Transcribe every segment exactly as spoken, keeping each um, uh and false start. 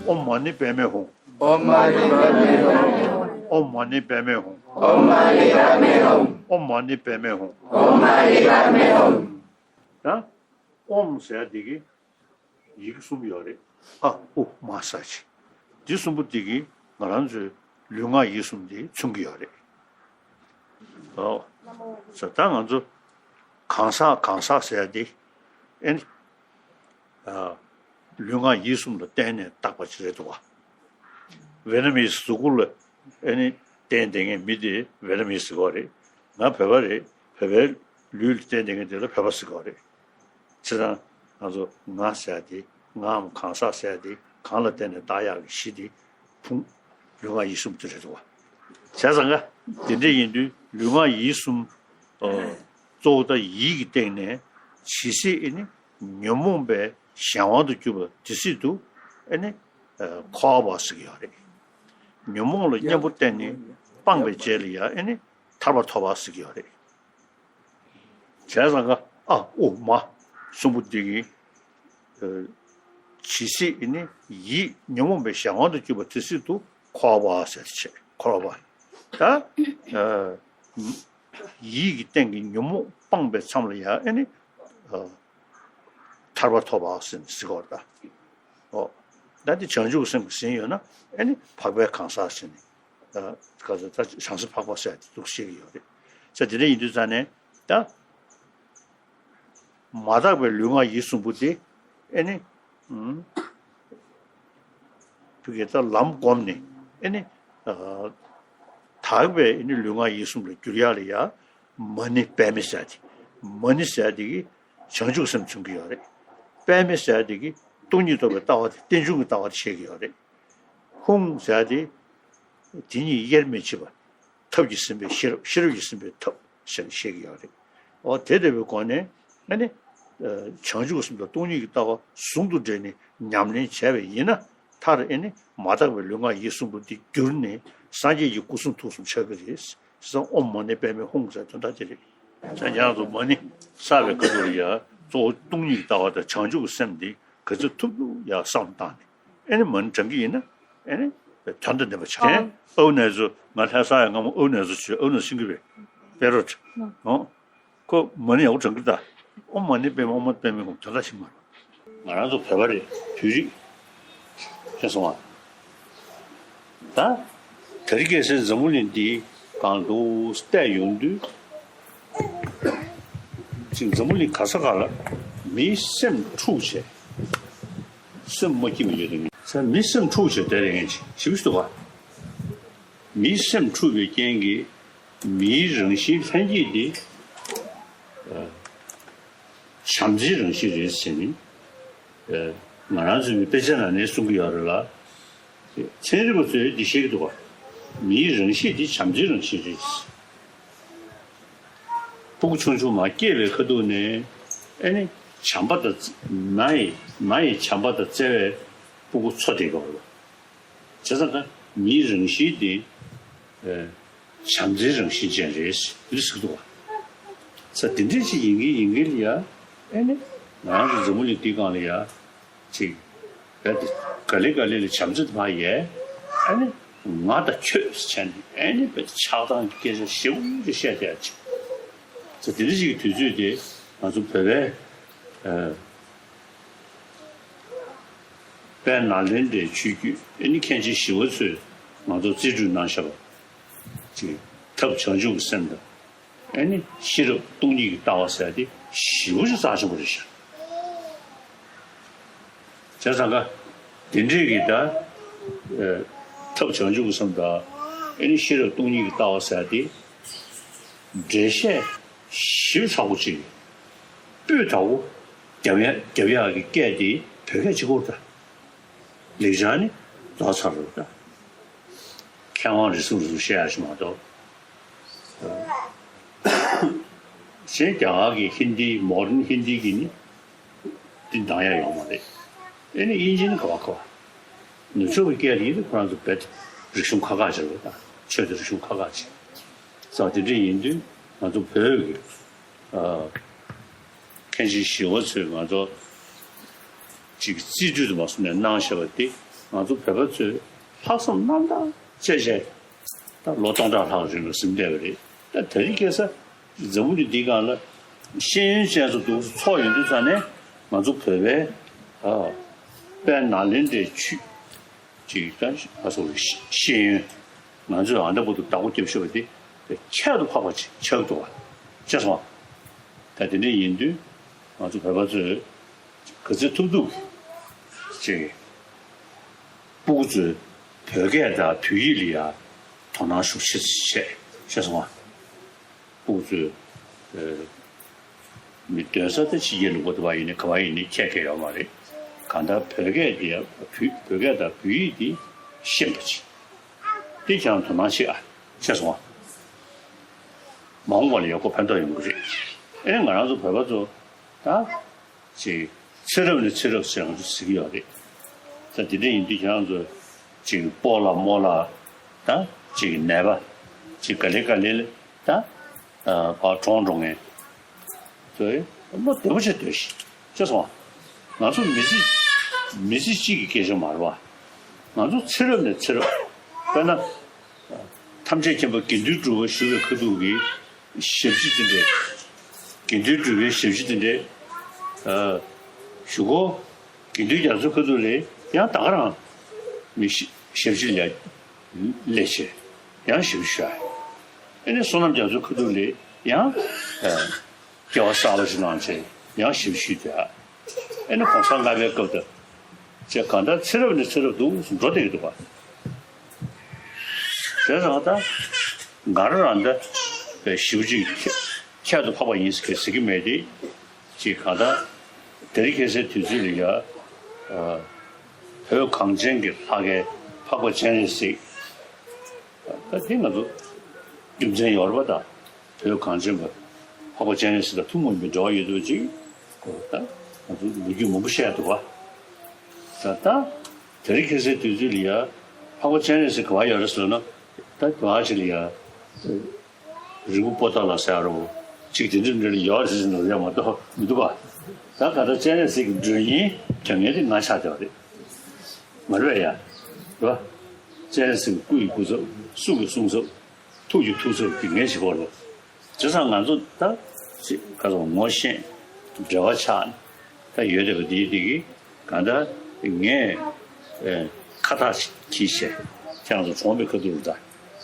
ཨོཾ་མ་ཎི་པདྨེ་ཧཱུྃ། ཨོཾ་མ་ཎི་པདྨེ་ཧཱུྃ། ཨོཾ་མ་ཎི་པདྨེ་ཧཱུྃ། ཨོཾ་མ་ཎི་པདྨེ་ཧཱུྃ། ཨོཾ་མ་ཎི་པདྨེ་ཧཱུྃ། ཨོཾ་མ་ཎི་པདྨེ་ཧཱུྃ། ད་ཨོཾ་ཟེར་ཡ་དེ་གི་ཡི་གེ་གསུམ་ཡོད་རེད། ཨ་ཨུ་མ་ས་ཅི། འདི་གསུམ་པོ་དེ་གིས་ང་རང་ཚོའི་ལུས་ངག་ཡིད་གསུམ་དེ་མཚོན་གྱི་ཡོད་རེད། ཨོ། ས་ད་ང་ཚོ་གང་ཟག་གང་ཟག་ཟེར་ཡ་དེ་ཨེ་ནི། ཨ། ལུས་ངག་ཡིད་གསུམ་ལ་བརྟེན་ནས་བཏགས་པ་ཅིག་རེད་འདུག་བ། ཝེ་ཏ་མིས་གཟུགས་པོ་ལ་ཨེ་ནི་བརྟེན་བསྡད་མཁན་མི་དེ་ཝེ་ཏ་མིས་ཟེར་གྱི་ཡོད་རེད། ང་བོད་པ་རེད། བོད་པའི་ལུས་ལ་བརྟེན་བསྡད་མཁན་དེ་ལ་བོད་པ་ཟེར་གྱི་ཡོད་རེད། བྱས་ཙང་ང་ཚོ་ང་ཟེར་ཡ་དེ་ངའམ་གང་ཟག་ཟེར་ཡ་དེ་གང་ལ་བརྟེན་ནས་བཏགས་ཡག་གི་གཞི་དེ་ཕུང་། ལུས་ངག་ཡིད་གསུམ་དེ་རེད་འདུག་བ། བྱས་ཙང་ཀ་དེ་འདྲ་ཡིན་དུས་ལུས་ངག་ཡིད་གསུམ། ཨ། གཙོ་བོ་ད་ཡིད་ཀྱི་སྟེང་ནས་ཇི་སྲིད་ཨེ་ནི་ཉོན་མོངས་པའི་གཞན་དབང་དུ་གྱུར་པ་དེ་སྲིད་དུ་ཨེ་ནི་འཁོར་བ་ཟེར་གྱི་ཡོད་རེད། ཉོན་མོངས་ལ་གཉེན་པོ་བསྟེན་ནས་སྤངས་པའི་རྗེས་ལ་ཡང་ཨེ་ནི་ཐར་པ་ཐོབ་པ་ཟེར་གྱི་ཡོད་རེད། བྱས་ཙང་ཀ་ཨ་ཨུ་མ་གསུམ་པོ་འདི་གིས། ཨ། ཇི་སྲིད་ནི་ཡིད་ཉོན་མོངས་པའི་གཞན་དབང་དུ་གྱུར་པ་དེ་སྲིད་དུ་འཁོར་བ་ཟེར་བྱས་འཁོར་བ། ད་ཨ་ཡིད་ཀྱི་སྟེང་གི་ཉོན་མོངས་སྤངས་པའི་མཚམས་ལ་ཡང་ཨེ་ནི་ཨ་ཐར་པ་ཐོབ་པ་ཟེར་ཟེར་གྱི་ཡོད་རེད་ད། ཨོ། ད་འདི་བྱང་ཆུབ་ཀྱི་སེམས་ཀྱིས་ཟིན་ཡོད་ན་ཨེ་ནི་འཕགས་པའི་གང་ཟག་ཟེར་ནས། ཨ། ག་ཚོད་ད་བྱང་སེམས་འཕགས་པ་ཟེར་ཡ་དེ་འདུག་ཤེས་ཀྱི་ཡོད་རེད། ས་དེ་འདྲ་ཡིན་དུས་ཙང་ནས་ད་མ་དག་པའི་ལུས་ངག་ཡིད་གསུམ་པོ་དེ་ཨེ་ནི། ཨུམ། ཕ་གི་ད་ལམ་བསྒོམས་ནས་ཨེ་ནི། ཨ། དག་པའི་ཨེ་ནི་ལུས་ངག་ཡིད་གསུམ་ལ་བསྒྱུར་ཡག་ལ་ཡ། མ་ཎི་པདྨེ་ཟེར་ཡ་དེ། མ་ཎི་ཟེར་ཡ་དེ་གིས་བྱང་ཆུབ་སེམས་མཚོན་གྱི་ཡོད་རེད། པདྨེ་ཟེར་ཡ་དེ་གིས་སྟོང་ཉིད་རྟོགས་པའི་ལྟ་བ་དེ་རྟེན་འབྱུང་གི་ལྟ་བ་དེ་བཤད་ཀྱི་ཡོད་རེད། ཧཱུྃ་ཟེར་ཡ་དེ། དེ་ཉིད་དབྱེར་མི་ཕྱེད་པ། ཐབས་ཀྱིས་ཟིན་པའི་ཤེས་རབ། ཤེས་རབ་ཀྱིས་ཟིན་པའི་ཐབས་ཞེས་བཤད་ཀྱི་ཡོད་རེད། འོ་དེ་ལྟ་བུའི་སྒོ་ནས་ཨ་ནི། ཨ། བྱང་ཆུབ་སེམས་དང་སྟོང་ཉིད་ཀྱི་ལྟ་བ་ཟུང་དུ་འབྲེལ་ནས་ཉམས་ལེན་བྱས་པ་ཡིན་ན་མཐར་ཨེ་ནི་མ་དག་པའི་ལུས་ངག་ཡིད་གསུམ་པོ་འདི་བསྒྱུར་ནས་སངས་རྒྱས་ཀྱི་སྐུ་གསུང་ཐུགས་གསུམ་ཆགས་ཀྱི་རེད། ས་ཨོཾ་མ་ཎི་པདྨེ་ཧཱུྃ་ཟེར་དོན་དག་དེ་རེད། ས་ཁྱེད་རང་ཚོ་མ་ཎི་བསགས་པའི་སྐབས་ལ་ཡ་གཙོ་བོ་སྟོང་ཉིད་ཀྱི་ལྟ་བ་དང་བྱང་ཆུབ་ཀྱི་སེམས་འདི་ག་ཚོད་ཐུབ་ཐུབ་ཡ་བསམ་བཏང་ནས། ཨེ་ནི་མ་ཎི་བགྲང་གི་ཡིན་ན་ཨེ་ནི་དོན་དང་ལྡན་པ་ཆགས། ཨ། ཨའུ་ནེ་ཙོ་ང་ལྷ་ས་ཡ་སྔ་མོ་ཨའུ་ནེ་ཙོ་བྱོས། ཨའུ་ནེ་ཙོ་ཤེས་ཀྱི་རེད། པེ་རོ་ཊ། ཨོ། ཁོ་མ་ཎི་ཡག་པོ་བགྲང་གི་རེད་ད། ཨོཾ་མ་ཎི་པདྨེ་ཧཱུྃ། ཨོཾ་མ་ཎི་པདྨེ་ཧཱུྃ། དོན་དག་ཤེས་མ་རེད། ང་རང་ཚོ་བོད་པ་རེད། བོད་རིགས། ཤེས་སོང་ང་། ད་དེ་རིང་ཁ་སང་འཛམ་བུ་གླིང་འདི་སྒང་དུ་བལྟས་ཡོང་དུས། ཅིག་འཛམ་བུ་གླིང་ག་ས་ག་ལ་མིའི་སེམས་འཁྲུགས་བྱས། སེམས་མ་སྐྱིད་པ་ཡོད་དེ། ས་མིའི་སེམས་འཁྲུགས་བྱས་བསྡད་རེད་ངས་ཞིབ་ཞིབ་ཏུ་བ། མིའི་སེམས་འཁྲུགས་པའི་རྐྱེན་གྱིས་མིའི་རང་བཞིན་ལྷན་སྐྱེས་འདི་བྱམས་བརྩེའི་རང་བཞིན་རེད་ཟེར་ནས། ང་རང་ཚོའི་དཔེ་ཆ་ནང་ནས་གསུང་གི་ཡོད་རེད་ལ། ཚན་རིག་པ་ཚོས་འདི་བཤད་ཀྱི་འདུག་ག་མིའི་རང་གཤིས་འདི་བྱམས་བརྩེའི་རང་བཞིན་རེད། སྤུ་གུ་ཆུང་ཆུང་མར་སྐྱེས་པའི་ཁ་ཐུག་ནས་ཨེ་ནི་བྱམས་པ་དང་། མ་ཡི་མ་ཡི་བྱམས་པ་དང་བརྩེ་བས་སྤུ་གུ་འཚོ་བསྡད་ཀྱི་ཡོད་རེད། བྱས་ཙང་ད་མིའི་རང་བཞིན་དེ་ཨེ་བྱམས་བརྩེའི་རང་བཞིན་ཅན་རེད་ཟེར་ཟེར་གྱི་འདུག་བ། ས་དེ་འདྲས་ཅིག་ཡིན་གྱི་ཡིན་གྱི་ལ་ཡ། ཨེ་ནི་ང་རང་ཚོ་འཛམ་བུ་གླིང་འདིའི་སྒང་ལ་ཡ་ཅིག་རྦད་དེ་ག་ལེ་ག་ལེ་ལ་བྱམས་བརྩེ་དེ་མ་ཡལ། ཨེ་ནི་ང་དང་ཁྱོད་ཟེར་བྱས་ནས་ཨེ་ནི་རྦད་དེ་ཆགས་སྡང་གི་སྐད་ཆ་ཞེ་པོ་ཅིག་བཤད་བསྡད་ཡ་ཅིག་ས་དེ་འདྲས་ཅིག་གི་དུས་ཚོད་དེ་ང་ཚོ་བོད་པའི་ཨེ། དཔལ་ནཱ་ལེནྡྲའི་ཆོས་བརྒྱུད་ཨེ་ནི་མཁན་ཆེན་ཞི་བ་འཚོས་ང་ཚོར་རྩིས་སྤྲོད་གནང་བཞག་པ། ཅིག་ཐབས་བྱང་ཆུབ་ཀྱི་སེམས་དང་། ཨེ་ནི་ཤེས་རབ་སྟོང་ཉིད་ཀྱི་ལྟ་བ་ཟེར་ཏེ་ཞེ་པོ་ཅིག་རྩ་ཆེན་པོ་རེད་ཤག་བྱས་ཙང་ཀ་དེ་འདྲས་ཀྱི་ད་ཨེ་ཐབས་བྱང་ཆུབ་ཀྱི་སེམས་དང་ཨེ་ནི་ཤེས་རབ་སྟོང་ཉིད་ཀྱི་ལྟ་བ་ཟེར་ཏེ་འགྲེལ་བཤད་ཞེ་པོ་ཚ་པོ་ཅིག་སྤུས་དག་པོ་རྒྱབ་ཡ་རྒྱབ་ཡག་གི་སྐད་དེ་བོད་སྐད་གཅིག་པོ་རེད་ད། ལེགས་སྦྱར་ནི་རྫོགས་ཚར་རེད་ད། མཁས་དབང་རེ་ཟུང་རེ་ཟུང་བཤད་ཡ་ཞིག་མ་གཏོགས། གཞན་རྒྱ་གར་གྱི་ཧིན་དི། མོ་ཌན་ཧིན་དི་གི་ནི་འདི་འདང་ཡ་ཡོད་མ་རེད། ཨེ་ནི་དབྱིན་ཇི་ནི་ག་བ་ག་བ། ནུབ་ཕྱོགས་ཀྱི་སྐད་དེ་ཡིན་ན་ཁོ་རང་ཚོ་རྦད་རིག་གཞུང་ཁ་ཁ་ཅིག་རེད་ད། ཆོས་དང་རིག་གཞུང་ཁ་ཁ་ཅིག་ས་དེ་འདྲ་ཡིན་དུས་ང་ཚོ་བོད་ཀྱི་ཨ། མཁན་ཆེན་ཞི་བ་འཚོས་ང་ཚོ་ཅིག་རྩིས་སྤྲོད་དུ་མ་སོང་ནས་གནང་བཞག་པ་དེ་ ང་ཚོ་བོད་པ་ཚོས་ལྷག་བསམ་རྣམ་དག་བྱས་བྱས་ད་ལོ་སྟོང་ཕྲག་ལྷག་རིང་ལ་ཟིན་བསྡད་པ་རེད། ད་དེ་རིང་ཁ་སང་འཛམ་བུ་གླིང་འདིའི་སྒང་ལ་ཤེས་ཡོན་ཅན་ཚོ་འདུག་སེ་ཚོགས་ཡོང་དུས་ཙང་ནས་ང་ཚོ་བོད་པའི་ཨ་དཔལ་ནཱ་ལེནྡྲའི་ཆོས་ཅིག་ད་ཨ་སོགས་ཤེས་ཡོན་ང་ཚོས་ཨ་འདྲ་པོ་འདུག་བདག་པོ་རྒྱབ་ཤོར་བ་དེ་ཁྱད་དུ་འཕགས་པ་ཅིག་ཆགས་འདུག་བ། ཤེས་སོང་ང་། ད་དེ་འདྲ་ཡིན་དུས་ང་ཚོ་བོད་པ་ཚོས་ག་ཚོད་ཐུབ་ཐུབ་ཅིག་སྤུ་གུ་ཚོས་བོད་སྐད་དང་བོད་ཡིག་ལ་ཡ་དོ་སྣང་ཤུགས་ཆེ་ཆེ་བྱས། ཤེས་སོང་ང་། སྤུ་གུ་ཚོས་ཨ་མི་སྡོད་ས་དེ་ཕྱི་རྒྱལ་ལུང་པ་དུ་བ་ཡིན་ནའི་ག་བ་ཡིན་ནའི་ཁྱད་ཁྱད་ཡོད་མ་རེད། གང་ལྟར་བོད་སྐད་དེ་བོད་བོད་སྐད་དང་བོད་ཡིག་དེ་ཤེས་པ་ཅིག་དེ་ཀྱང་དོ་སྣང་ཤིག་ཨ། ཤེས་སོང་ང་། མ་འོངས་པ་ལ་ཡག་པོ་ཕན་ཐོགས་ཡོང་གི་རེད། ཨེ་ང་རང་ཚོ་བོད་པ་ཚོ་ད་ཅིག་ཚེ་རབས་ནས་ཚེ་རབས་ཟེར་ང་ཚོ་ཟེར་གྱི་ཡོད་རེད། ད་དེ་འདྲ་ཡིན་དུས་ཁྱེད་རང་ཚོ་ཅིག་སྤོ་ལགས་རྨོ་ལགས་ད་ཅིག་ནད་པ་ཅིག་ག་ལེ་ག་ལེ་ལ་ད་ཨ་ཕར་གྲོངས་འགྲོ་མཁན་ཚོས་བློ་བདེ་པོ་བྱས་སྡོད་ཤིག། ཤེས་སོང་ང་། ང་ཚོ་མི་ཚེ་མི་ཚེ་གཅིག་གི་སྐད་ཆ་མ་རེད་བ། ང་ཚོ་ཚེ་རབས་ནས་ཚེ་རབས། དཔེར་ན། ཐམས་ཅད་མཁྱེན་པ་དགེ་འདུན་གྲུབ་པ་བཞུགས་པའི་ཁ་ཐུག་གི་ཞབས་ཕྱི་དེ་འདྲས། དགེ་འདུན་གྲུབ་པའི་ཞབས་ཕྱི་དེ་འདྲས། ཨ། བཞུགས་སྒོ། དགེ་འདུན་རྒྱ་མཚོའི་ཁ་ཐུག་ལས་ཡང་ད་ག་རང་མི་ཞབས་ཕྱི་ལ་སླེབས་བྱས་ཡང་ཞབས་ཕྱི་ཞུ་ཡ། ཨེ་ནས་བསོད་ནམས་རྒྱ་མཚོའི་ཁ་ཐུག་ལས་ཡང་། ཨ། སྐྱེ་བ་གསར་པ་ཞིག་གནང་བྱས་ཡང་ཞབས་ཕྱི་ཞུས་ཏེ། ཨེ་ནི་གོང་ས་ལྔ་པའི་སྐབས་དང་བཅས་གང་ལྟར་ཚེ་རབས་ནས་ཚེ་རབས་འདུག་འགྲོ་བསྡད་ཀྱི་འདུག་ག། བྱས་ཙང་ད་ང་རང་རང་ད་ཞེ་པོ་ཅིག་ཁྱད་དུ་འཕགས་པ་ཡིན་ཟེར་གྱི་མེད་དེ། ཅིག་གང་ལྟར་དེ་རིང་ཁ་སང་དུས་ཚོད་ལ་ཡ་བོད་གངས་ཅན་གྱི་ལྷ་སྐལ་འཕགས་པ་སྤྱན་རས་གཟིགས། ད་དེ་ང་ཚོ་རྒྱུ་མཚན་ཡོད་རེད་པ། ད་བོད་གངས་ཅན་པ་འཕགས་པ་སྤྱན་རས་གཟིགས་དང་ཐུན་མོང་མའི་འབྲེལ་བ་ཡོད་པ་ཅིག་གོ། ད་ང་ཚོ་ལོ་རྒྱུས་མང་པོ་བཤད་འདུག་བ། ད་ད་དེ་རིང་ཁ་སང་དུས་ཚོད་ལ་ཡ་འཕགས་པ་སྤྱན་རས་གཟིགས་ག་བ་ཡོད་རེད་ཟེར་ན། ད་ག་བ་ཞིག་ལ་ཡ་རི་བོ་པོ་ཏ་ལ་ཟེར་རོ། ཅིག་དེ་འདྲ་འདྲ་ལ་ཡོད་རེད་ཟེར་ན་ཡ་མ་གཏོགས་མི་འདུག་བ། ད་ག་ད་སྤྱན་རས་གཟིགས་ཀྱི་མགྲོན་གཉེར་དོན་གཉེར་དེ་ང་ཆགས་བསྡད་པ་རེད། མ་རེད་པས་ཡ། རེད་པ། སྤྱན་རས་གཟིགས་ཀྱི་སྐུ་ཡི་སྐུ་ཚབ། གསུང་གི་གསུང་ཚབ། ཐུགས་ཀྱི་ཐུགས་ཚབ་ཀྱི་ངས་བྱེད་དགོས་རེད། བྱས་ཙང་ང་ཚོ་ད་ཅིག་ག་ཚོད་ངོ་ཤེས་འབྲེལ་བ་ཆགས་ད་ཡོད་བསྡད་པ་འདིའི་འདི་གི་གང་ལྟར་ངས་ཨེ་ཁ་བཏགས་ཤིག་གིས་བྱས། ཁྱེད་རང་ཚོ་གྲོངས་པའི་ཁ་ཐུག་ལ་ད་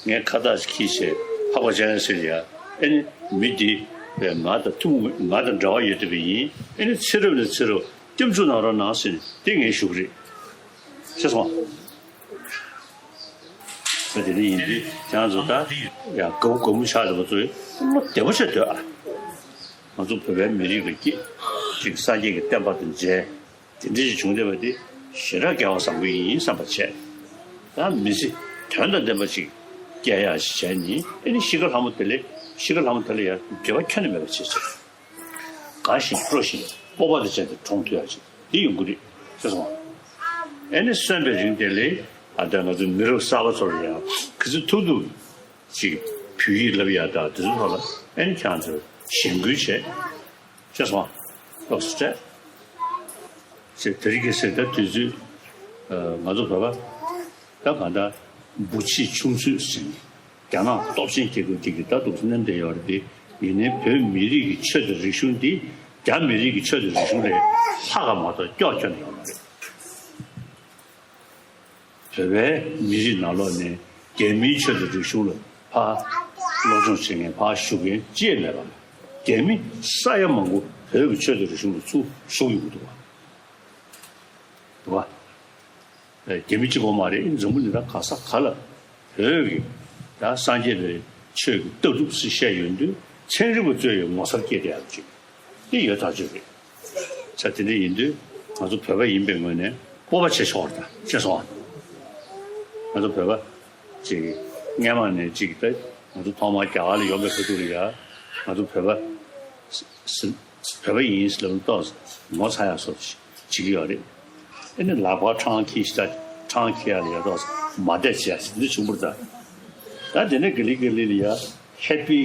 ངས་ཁ་བཏགས་ཤིག་གིས་བྱས། འཕགས་པ་སྤྱན་རས་གཟིགས་ལ་ཡ་ཨེ་ནི་མི་འདི་ཨེ་ང་དང་ཐུན་མོང་ང་དང་འབྲེལ་བ་ཡོད་བསྡད་པ་ཡིན། ཨེ་ནི་ཚེ་རབས་ནས་ཚེ་རབས་སྐྱབས་འཇུག་གནང་རོགས་གནང་ཟེར་ནས་འདི་ངས་ཞུ་གི་རེད། ཤེས་སོང་། ད་དེ་འདྲ་ཡིན་དུས་ཁྱེད་རང་ཚོ་ད་ཡང་དགའ་པོ་དགའ་མོ་ཆགས་བསྡད་པ་ཚོས་བློ་བདེ་པོ་བྱས་སྡོད་ཨ། ང་ཚོ་བོད་པའི་མི་རིགས་ལ་སྐྱེས་ཅིག་སངས་རྒྱས་ཀྱི་བསྟན་པ་དང་མཇལ། དེ་འདྲ་ཞིག་བྱུང་བསྡད་པ་དེ་ཞེ་དྲག་སྐལ་བ་བཟང་པོ་ཡིན་བསམ་པ་བྱས། ད་མི་ཚེ་དོན་དང་ལྡན་པ་ཅིག་སྐྱེལ་ཡག་ཞིག་བྱས་ནས་ཨེ་ནི་ཤི་ཁ་ལྷ་མོ་དེ་ལས་ཤི་ཁ་ལྷ་མོ་དེ་ལ་ཡང་འབྲེལ་བ་ཁྱོན་ནས་མེད་པ་བྱས་ཚེ། དགའ་ཞིང་སྤྲོ་ཞིང་སྤོབས་པ་དང་བཅས་ཏེ་གྲོངས་ཐུབ་ཡག་ཅིག་དེ་ཡོང་གི་རེད། ཤེས་སོང་ང་། ཨེ་ནི་གསོན་པའི་རིང་དེ་ལས་ཨ་ད་ང་ཚོ་མི་རབས་གསར་པ་ཚོར་ཡང་ག་ཚོད་ཐུབ་ཐུབ་ཅིག་བོད་ཡིག་བསླབ་ཡག་དང་དེ་ཚོ་ཐོག་ལ་ཨེ་ནི་ཁྱེད་རང་ཚོས་གཞེན་སྐུལ་བྱས། ཤེས་སོང་ང་། ལགས་སོ་བཀྲ་ཤིས་བདེ་ལེགས། ཟེར་དེ་རིང་ཁ་སང་ད་དུས་ཚོད་ང་ཚོ་བོད་པ་ད་གང་ལྟར་འབུ་ཕྱི་ཆུང་ཚོད་ཟིན། རྒྱ་ནག་སྟོབས་ཆེན་རྒྱལ་ཁབ་འདི་གི་ལྟ་འདུག་སེ་མནན་བསྡད་ཡོད་རེད་དེ། ཡིན་ནའི་བོད་མི་རིགས་ཀྱི་ཆོས་དང་རིག་གཞུང་འདི་རྒྱ་མི་རིགས་ཀྱི་ཆོས་དང་རིག་གཞུང་ལས་ལྷག་ག་མ་གཏོགས་སྐྱོ་སྐྱོ་ནས་ཡོད་མ་རེད། བོད་པའི་མི་རིགས་ནང་ལོགས་ནས་རྒྱ་མིའི་ཆོས་དང་རིག་གཞུང་ལ་ཕར་སློབ་སྦྱོང་བྱེད་མཁན་ཕར་ཞུགས་མཁན་ཅི་ཡང་མེད་པ་ལ། རྒྱ་མི་ས་ཡ་མང་པོ་བོད་ཀྱི་ཆོས་དང་རིག་གཞུང་ལ་ཚུར་ཞུགས་ཡོང་གི་འདུག་བ། འདུག་བ། རྒྱ་མི་གཅིག་པོ་མ་རེད། འཛམ་བུ་གླིང་ད་ག་ས་ག་ལ་བོད་ཀྱི་ད་སངས་རྒྱས་པའི་ཆོས་ཀྱི་ལྟ་གྲུབ་ཟེར་བཤད་ཡོང་དུས་ཚན་རིག་པ་ཚོས་ཡང་ངོ་མཚར་སྐྱེས་བསྡད་ཡག་ཅིག་འདི་ཡོད་ཐག་ཆོད་རེད། ས་དེ་འདྲ་ཡིན་དུས་ང་ཚོ་བོད་པ་ཡིན་པའི་ངོས་ནས་སྤོབས་པ་བྱེད་ཆོག་རེད། ད་ཤེས་སོང་ང་། ང་ཚོ་བོད་པ་ཅིག་སྔས་མ་ནས་ཅིག་ད་ང་ཚོ་ཐོག་མར་རྒྱ་གར་ལ་ཡོང་པའི་ཁ་ཐུག་ལ་ཡ་ང་ཚོ་བོད་པ་ཟེར། བོད་པ་ཡིན་ལབ་ན་ཏོག་ཙམ་ངོ་ཚ་ཡག་བཟོ་བྱེད་ཀྱི་ཡོད་རེད། ཨེ་ནི་ལག་པ་ཁྲང་ཁྱེར་ཤི་ད་ཁྲང་ཁྱེར་ཡག་ལ་ཡ་ཏོག་ཙམ་མ་བསྡད་བྱེད་ཡག་ཞིག་འདི་བྱུང་བར་ད། ད་དེ་ནས་ག་ལེ་ག་ལེ་ལ་ཡ་ཧེ་པི་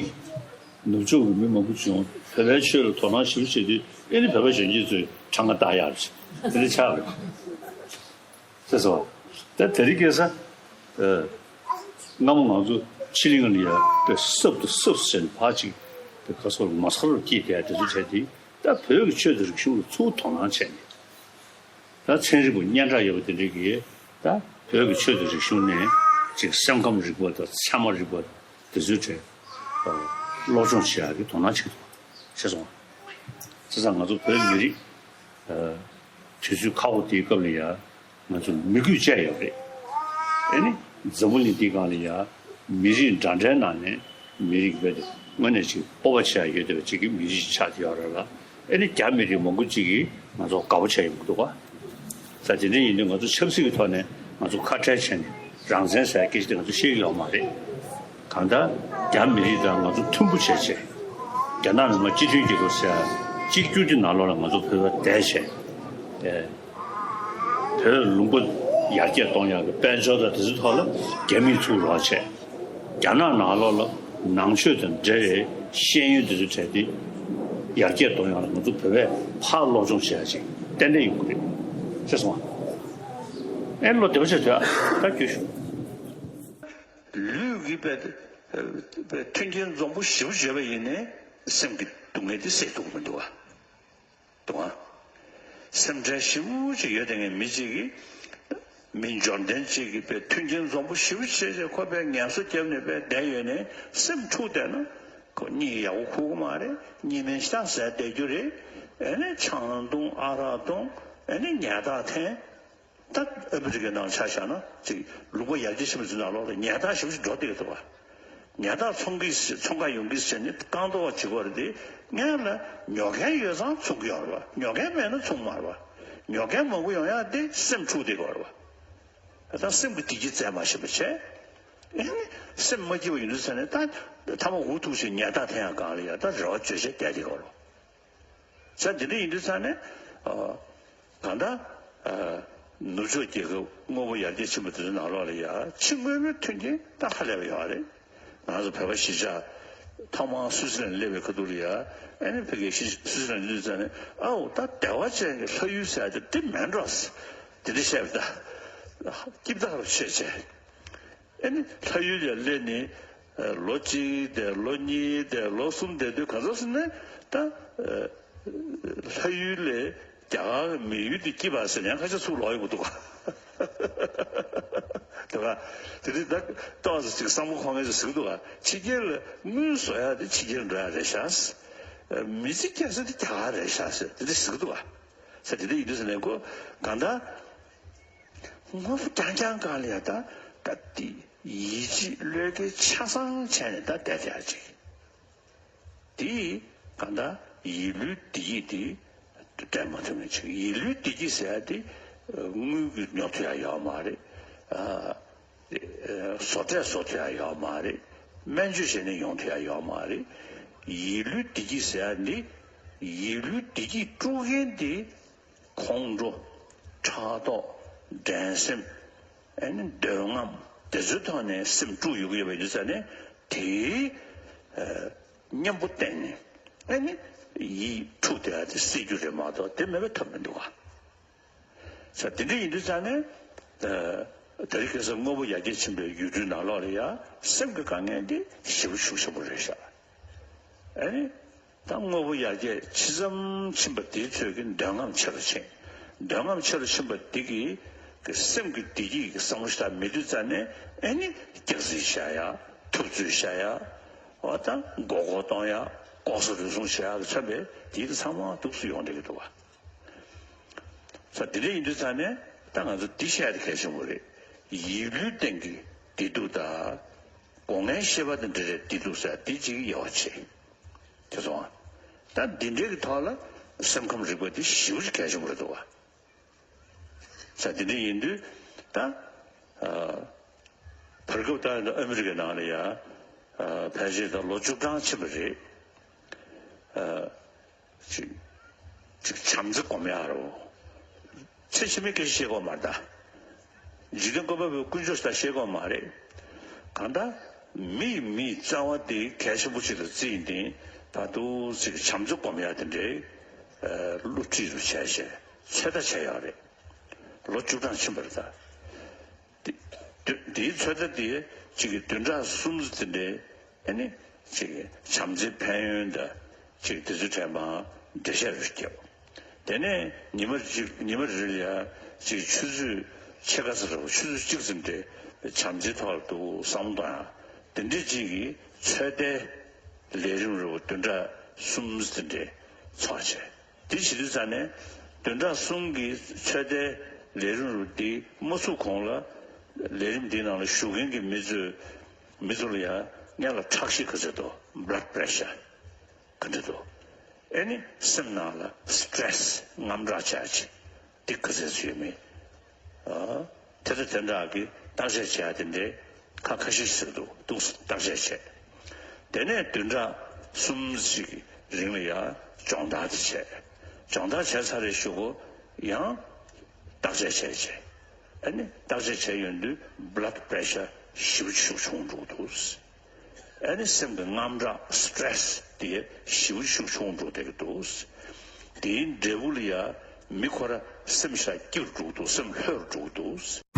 ནུབ་ཕྱོགས་ཀྱི་མི་མང་པོ་བྱུང་། བོད་པའི་ཆོས་ལ་དོ་སྣང་ཞེ་པོ་བྱེད་དུས་ཨེ་ནི་བོད་པ་གཞོན་སྐྱེས་ཚོས་ཁྲང་ཁ་བཏགས་ཡག་རེད། དེ་འདྲ་ཆགས་རེད། ཤེས་སོང་ ད་དེ་རིང་ཁ་སང་། ཨ། སྔ་མོ་ང་ཚོ་ཕྱི་གླིང་ལ་ཡ་དཔེ་སྲབ་ཏུ་སྲབ་ཟེར་ནས་ཕར་ཅིག་དེ་ག་སོགས་མ་སོར་སྐྱེས་བསྡད་དེ་ཚོ་བྱས་ཏེ། ད་བོད་ཀྱི་ཆོས་དང་རིག་གཞུང་ལ་ཚུར་དོ་སྣང་བྱས་ནས། ད་ཚན་རིག་པ་སྙན་གྲགས་ཡོད་པ་དེ་འདྲས་ཀྱིས་ད་བོད་ཀྱི་ཆོས་དང་རིག་གཞུང་ནས་ཅིག་སེམས་ཁམས་རིག་པ་དང་ཚད་མ་རིག་པ་དེ་ཚོའི་གྲས་སློབ་སྦྱོང་བྱེད་ཡག་གི་དོ་སྣང་བྱེད་ཐུབ་ཤེས་སོང་། བྱས་ཙང་ང་ཚོ་བོད་མི་རིགས་དུས་ཚོད་ཁག་པོ་དེའི་སྐབས་ལ་ཡ་ང་ཚོ་མི་རྒྱུད་བཅས་ཡོད་རེད། ཨེ་ནི་འཛམ་བུ་གླིང་འདིའི་སྒང་ལ་ཡ་མི་རིགས་འདྲ་འདྲའི་ནང་ནས་མི་རིགས་རྦད་དེ་དངོས་གནས་ཅིག་སྤོབས་པ་ཆེ་ཡ་ཡོད་བསྡད་པ་ཅིག་གི་མི་རིགས་ཆགས་བསྡད་ཡོད་རེད་ལ། ཨེ་ནི་རྒྱ་མི་རིགས་མང་པོ་ཅིག་གིས་ང་ཚོ་དགའ་པོ་བྱས་ཡོང་གི་འདུག་ག་ས་དེ་འདྲ་ཡིན་དུས་ང་ཚོ་ཆབ་སྲིད་ཀྱི་ཐོག་ནས་ང་ཚོ་ཁ་བྲལ་བྱས་ནས་རང་བཙན་ཟེར་སྐད་ཆ་དེ་ང་ཚོ་བཤད་ཀྱི་ཡོད་མ་རེད། གང་ལྟར་རྒྱ་མི་རིགས་དང་ང་ཚོ་མཐུན་པོ་བྱས་བྱས། རྒྱ་ནག་མི་དམངས་སྤྱི་མཐུན་རྒྱལ་ཁབ་ཟེར་གཅིག་གྱུར་གྱི་ནང་ལོགས་ལ་ང་ཚོ་བོད་པ་བསྡད་བྱས། ཨེ། བོད་ལུང་པ་ཡར་རྒྱས་གཏོང་ཡག་གི་དཔལ་འབྱོར་དང་དེ་ཚོའི་ཐོག་ལ་རྒྱ་མིས་ཚུར་རོགས་བྱས། རྒྱ་ནག་ནང་ལོགས་ལ་ནང་ཆོས་དང་འབྲེལ་བའི་ཤེས་ཡོན་དེ་ཚོ་བྱས་ཏེ་ཡར་རྒྱས་གཏོང་ཡག་ལ་ང་ཚོ་བོད་པས་ཕར་སློབ་སྦྱོང་བྱེད་ཡག་ཅིག་ཏན་ཏན་ཡོང་གི་རེད། ཤེས་སོང་ང་། ཨེ་ལོ་དེ་བ་ཆེ་དོད་ད་རྒྱུས་ཞུ། ལུས་ཀྱི་པའི་པའི་མཐུན་རྐྱེན་འཛོམས་པོ་ཞེ་པོ་བརྗོད་པ་ཡིན་ནའི་སེམས་ཀྱི་སྡུག་བསྔལ་དེ་སེལ་ཐུབ་ཀྱི་མི་འདུག་བ། འདུག་ཨ། སེམས་ཁྲལ་ཞེ་པོ་ཅིག་ཡོད་དེ་ངས་མི་གཅིག་གིས་མི་འབྱོར་ལྡན་གཅིག་གིས་པའི་མཐུན་རྐྱེན་འཛོམས་པོ་ཞེ་པོ་བྱས་བྱས་ཁོ་པའི་ངལ་གསོ་བརྒྱབ་ནས་པའི་བསྡད་ཡོད་ནས་སེམས་འཁྲུག་བསྡད་ན་ཁོ་གཉིད་ཡག་པོ་ཁུག་གི་མ་རེད། གཉིད་མེད་ཤག་ཟས་བསྡད་རྒྱུ་རེད། ཨེ་ནས་ཆང་འཐུང་ཨ་རག་འཐུང་ཨེ་ནས་ཉལ་ཐག་འཐེན། ད་ཨ་མི་རི་ཀའི་ནང་ཆ་བཞག་ན་ཅིག་ལུང་པ་ཡར་རྒྱས་ཕྱིན་པ་ཚོའི་ནང་ལོགས་ལ་ཉལ་ཐག་ཞེ་པོ་ཅིག་འགྲོ་བསྡད་ཀྱི་འདུག་བ། ཉལ་ཐག་འཚོང་གི་འཚོང་ག་ཡོང་གི་ཟེར་ནས་རྐང་ཐོག་བྱེད་དགོས་རེད་དེ། སྔོན་ལ་ཉོ་མཁན་ཡོད་ཙང་འཚོང་གི་ཡོད་རེད་བ། ཉོ་མཁན་མེད་ན་འཚོང་མ་རེད་བ། ཉོ་མཁན་མང་པོ་ཡོང་ཡག་དེ་སེམས་འཁྲུག་བསྡད་ཀྱི་ཡོད་རེད་བ། ད་སེམས་ཀྱི་བདེ་སྐྱིད་བཙལ་མ་ཤེས་པ་བྱས། ཨེ་ནི་སེམས་མ་སྐྱིད་པ་ཡིན་དུས་ཙ་ནས་ད་ཐ་མ་འུ་ཐུག་བྱས་ཉལ་ཐག་འཐེན་ཡག་སྒང་ལ་ཡ་ད་རེ་བ་བཅོལ་བྱས་བསྡད་བསྡད་ཀྱི་ཡོད་རེད་བ། ས་དེ་འདྲ་ཡིན་དུས་ཙང་ནས། ཨ། གང་ལྟར། ཨ། ནུབ་ཕྱོགས་རྒྱལ་ཁབ་དངོས་པོ་ཡར་རྒྱས་ཕྱིན་པ་དེ་ཚོའི་ནང་ལོགས་ལ་ཡ་ཕྱི་དངོས་པོའི་མཐུན་རྐྱེན་ད་ཧ་ལས་པ་ཡོད་རེད། ང་ཚོ་བོད་པ་གཞིས་ཆགས་ཐོག་མར་སུད་སི་ལན་སླེབས་པའི་ཁ་ཐུག་ལ་ཡ། ཨ་ནི་ཕ་གིའི་གཞིས་སུད་སི་ལན་སླེབས་ཙང་ནས་ཨའོ་ད་བདེ་བ་ཅན་གྱི་ལྷ་ཡུལ་ཟེར་ཡ་དེ་དེ་མིན་འགྲོ། དེ་འདྲ་བཤད་པ་ད། སྐྱིད་ཐག་རུ་ཆོད་བྱས། ཨེ་ནི་ལྷ་ཡུལ་ལ་སླེབས་ནས་ལོ་གཅིག་བསྡད། ལོ་གཉིས་བསྡད། ལོ་གསུམ་བསྡད་དུས་ག་ཚོད་སོང་ནས་ད་ལྷ་ཡུལ་ལས་རྒྱ་གར་གྱི་མི་ཡུལ་དེ་སྐྱིད་པ་ཟེར་ཡང་ཁ་ཤས་ཚུར་ལོག་ཡོང་གི་འདུག་ག་དེ་ག་དེ་རིང་ད་ཏོག་ཙམ་ཅིག་བསམ་བློ་འཁོར་མཁན་ཚོས་ཟེར་གི་འདུག་ག་ཕྱི་རྒྱལ་ལ་དངུལ་བཟོ་ཡག་དེ་ཕྱི་རྒྱལ་འགྲོ་ཡག་རེད་ཤག་མི་ཚེ་སྐྱེལ་ས་དེ་རྒྱ་གར་རེད་ཤག་ཟེར་དེ་འདྲ་ཟེར་གི་འདུག་ག་ས་དེ་འདྲ་ཡིན་དུས་ཟེར་ནས་ཁོ་གང་ལྟར། དངོས་པོ་རྐྱང་རྐྱང་སྒང་ལ་ཡ་ད་ད་དེ་ཡིད་ཆེས་བློས་འགེལ་ཆ་ཚང་བྱས་ནས་ད་བསྡད་བསྡད་ཅིག་དེ་གང་ལྟར་ཡིད་བློའི་བདེ་སྐྱིད་དེ་སྤྲད་མ་ཐུབ་མཁན་ཅིག་ཡིད་བློའི་བདེ་སྐྱིད་ཟེར་ཡ་དེ་དངུལ་གྱིས་ཉོ་ཐུབ་ཡ་ཡོད་མ་རེད། ཨ། བཟོ་གྲྭས་བཟོ་ཐུབ་ཡ་ཡོད་མ་རེད། སྨན་བཅོས་བྱས་ནས་ཡོང་ཐུབ་ཡ་ཡོད་མ་རེད། ཡིད་བློའི་བདེ་སྐྱིད་ཟེར་ཡ་འདི་ཡིད་བློའི་བདེ་སྐྱིད་དཀྲུག་མཁན་དེ། ཁོང་ཁྲོ། ཕྲག་དོག་འགྲན་སེམས། ཨ་ནི་འདོད་རྔམ། དེ་ཚོའི་ཐོག་ནས་སེམས་དཀྲུགས་ཡོང་གི་ཡོད་པ་ཡིན་དུས་ཙ་ནས་དེའི་ཨ་གཉེན་པོ་བསྟེན་ནས་ཨ་ནི་ཡིད་འཁྲུགས་བསྡད་ཡ་དེ་སེལ་རྒྱུ་རེད་མ་གཏོགས་དེ་མེད་པ་ཐབས་མི་འདུག་ག་ས་དེ་འདྲ་ཡིན་དུས་ཙ་ནས་ཨ་དེ་རིང་ཁ་སང་དངོས་པོ་ཡར་རྒྱས་ཕྱིན་པའི་ཡུལ་གྲུའི་ནང་ལོགས་ལ་ཡ་སེམས་ཀྱི་དཀའ་ངལ་འདི་ཞེ་པོ་ཤུགས་ཆེན་པོ་རེད་ཤག་ཨ་ནི། ད་དངོས་པོ་ཡར་རྒྱས་ཇི་ཙམ་ཕྱིན་པ་དེའི་ཚོད་ཀྱི་འདོད་རྔམ་ཆེ་རུ་ཕྱིན། འདོད་རྔམ་ཆེ་རུ་ཕྱིན་པ་འདི་གིས་ཀྱི་སེམས་ཀྱི་བདེ་སྐྱིད་ཀྱི་བསམ་བློ་ཞིག་ད་མེད་དུས་ཙ་ནས་ཨེ་ནི་སྐྱག་རྫུན་བཤད་ཡ། ཐུབ་ཚོད་བཤད་ཡ། འོ་ད་མགོ་སྐོར་གཏོང་ཡ། ལྐོག་ཟ་རུལ་སུངས་བྱེད་ཡ་ལ་མཚོན་པའི་དེའི་ཚང་མ་འདུག་སེ་ཡོང་བསྡད་ཀྱི་འདུག་བ། ས་དེ་འདྲ་ཡིན་དུས་ཙ་ནས་ད་ང་ཚོ་འདི་བཤད་ཡ་དེ་གལ་ཆེན་པོ་རེད། ཡིད་བློའི་སྟེང་གི་བདེ་སྡུག་དང་། སྒོ་ལྔའི་ཤེས་པ་དང་འབྲེལ་བའི་བདེ་སྡུག་ཟེར་དེ་གཅིག་གི་དབྱེ་བ་ཕྱེ། དེ་སོང་ང་། ད་འདི་འདྲའི་གི་ཐོག་ལ་སེམས་ཁམས་རིག་པ་དེ་ཞེ་པོ་ཅིག་གལ་ཆེན་པོ་རེད་འདུག་བ། ས་དེ་འདྲ་ཡིན་དུས་ད། ཨ། བར་སྐབས་ད་ཨ་མི་རི་ཀའི་ནང་ལ་ཡ། ཨ། ཕལ་ཆེར་ད་ལོ་བཅུ་གྲངས་ཕྱིན་པ་རེད། ཨ། ཅིག་ཅིག་བྱམས་བརྩེ་སྒོམ་ཡག་རོ། ཚེ་ཕྱི་མའི་སྐད་ཆ་བཤད་ཀྱི་ཡོད་མ་རེད་ད། འཇིག་རྟེན་བཀོད་པ་པོའི་ཀུན་སྤྱོད་ད་བཤད་ཀྱི་ཡོད་མ་རེད། གང་ལྟར་མི་ཡི་མི་ཡི་རྩ་བ་དེ་གལ་ཆེན་པོ་ཅིག་ལ་བརྩིས་ཡིན་ཏེ་ད་དུང་ཅིག་བྱམས་བརྩེ་སྒོམ་ཡག་དེ་འདྲའི་བསླུ་བྲིད་རུ་བྱས་བྱས་ཚོད་ལྟ་བྱས་ཡོད་རེད། ལོ་བཅུ་གྲངས་ཕྱིན་པ་རེད་ད། དེ་དེའི་ཚོད་ལྟ་དེ་གཅིག་གི་བདུན་ཕྲག་གསུམ་དེ་འདྲའི་ཨ་ནི་གཅིག་གི་བྱམས་བརྩེའི་ཕན་ཡོན་དང་གཅིག་དེ་ཚོའི་གྲས་མར་འགྲེལ་བཤད་རེ་བརྒྱབ། དེ་ནས་ཉི་མ་གཅིག་ཉི་མ་རེ་རེ་ལ་ཡ་གཅིག་ཆུ་ཚོད་ཕྱེད་ཀ་ཙམ་རེ་བ་ཆུ་ཚོད་གཅིག་ཙམ་རེ་བྱམས་བརྩེའི་ཐོག་ལ་འདུག་བསམ་བློ་གཏོང་ཡ་དེ་འདྲའི་གཅིག་གི་ཚོད་ལྟའི་ལས་རིམ་རེ་བ་བདུན་ཕྲག་གསུམ་དེ་འདྲའི་ཚོགས་བྱས། དེ་བྱེད་དུས་ཙང་ནས་བདུན་ཕྲག་གསུམ་གྱི་ཚོད་ལྟའི་ལས་རིམ་རུ་འདི་མ་ཚུགས་གོང་ལ་ལས་རིམ་འདིའི་ནང་ལ་ཞུགས་མཁན་གྱི་མི་ཚོས་མི་ཚོ་ལ་ཡང་སྔོན་ལ་ཁྲག་ཤེད་ག་ཚོད་འདུག blood pressure ག་འདྲ་འདུག་ཨེ་ནི་སེམས་ནང་ལ་stress དངངས་སྐྲག་བྱ་ཡ་ཅིག་འདི་ག་ཚོད་ཚོད་ཡོད་མེད། དེ་དང་དེ་འདྲ་གི་བརྟག་དཔྱད་བྱས་དེ་འདྲའི་ཁ་ཁ་ཤས་ཤིག་འདུག་འདུག་བརྟག་དཔྱད་བྱས། དེ་ནས་བདུན་ཕྲག་གསུམ་ཞིག་གི་རིང་ལ་ཡང་སྦྱོང་བརྡར་དེ་བྱས། སྦྱོང་བརྡར་བྱས་ཚར་རེ་གཞུག་གུ་ཡང་བརྟག་དཔྱད་བྱས་བྱས། ཨ་ནི་བརྟག་དཔྱད་བྱས་ཡོང་དུས་blood pressure ཞེ་པོ་ཅིག་ཤུགས་ཆུང་འགྲོ་གི་འདུག་ཨ་ནི་སེམས་ཀྱི་དངངས་སྐྲག་stress དེ་ཞེ་པོ་ཅིག་ཤུགས་ཆུང་འགྲོ་བསྡད་ཀྱི་འདུག་དེའི་འབྲས་བུ་ལ་ཡ་མི་ཁོ་ར་སེམས་ཤ་སྐྱིད་རུ་འགྲོ་གི་འདུག་སེམས་ལྷོད་རུ་འགྲོ་གི་འདུག